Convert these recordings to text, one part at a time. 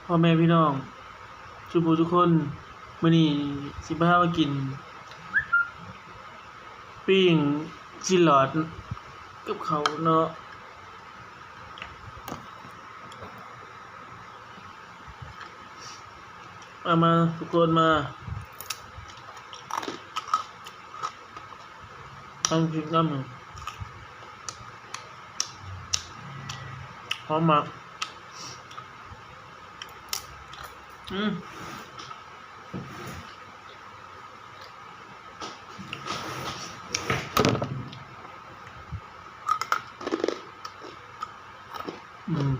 ພໍ່ແມ່ພີ່ນ້ອງທຸກຜູ້ທຸກຄົນ, ມື້ນີ້ຊິພາມາກິນປີ້ງຊີ້ນຫຼອດກັບເຂົ້າເນາະ. ມາ ມາ ທຸກຄົນມາ. ຕ້ອງກິນນຳ ຫອມໝາກ. ອືມ ອືມ.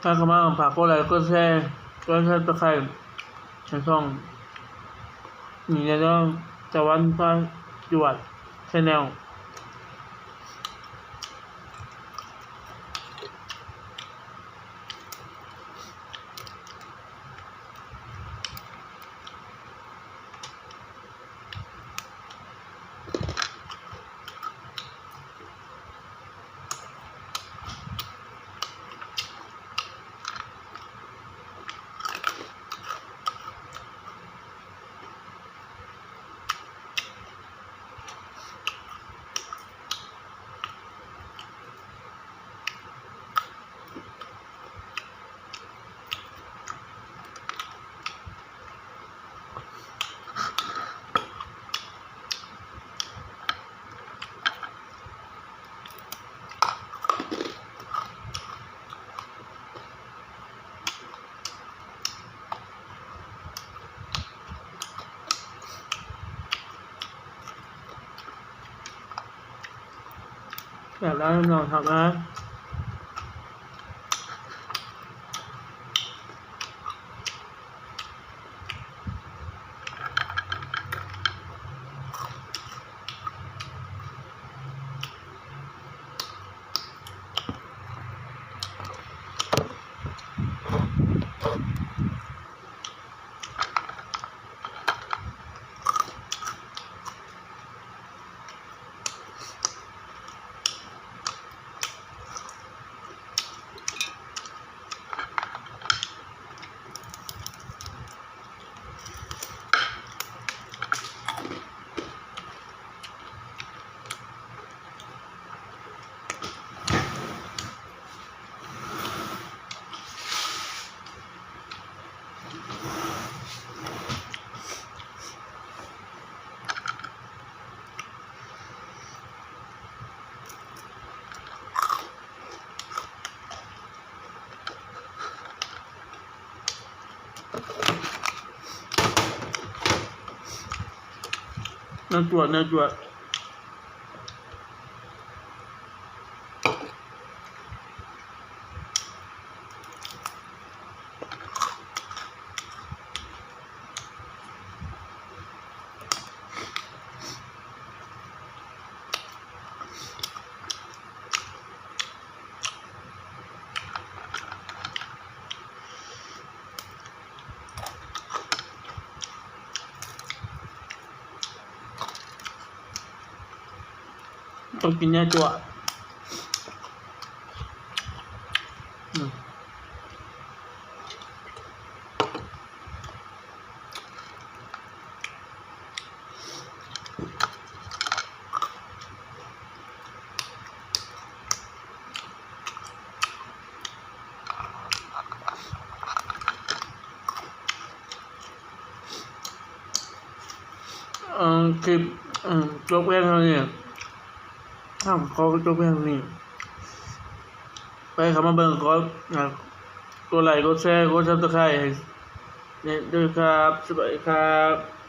ຖ້າເຂົ້າມາ ຝາກກົດໄລ ກົດແຊ ກົດຊັບສະໄຄຣບໃຫ້ຊ່ອງນີ້ແດ່ເດີ ຕາວັນພາຈວດແຊນແນວ. ແຊບຫຼາຍ ພີ່ນ້ອງ ຄັກຫຼາຍ. ແນວຈວດ ແນວຈວດ. ຕ້ອງກິນແນວຈົວະ ອືມ. ເອີ ຄລິບ ເອີ ຈົບພຽງເທົ່ານີ້ ເຮົາຂໍຈົບພຽງເທົ່ານີ້. ໃຜເຂົ້າມາເບິ່ງ ຂໍ ອ່າ ກົດໄລ ກົດແຊ ກົດຊັບສະໄຄຣບ໌ໃຫ້ແດ່ເດີຄັບ. ສະບາຍດີຄັບ.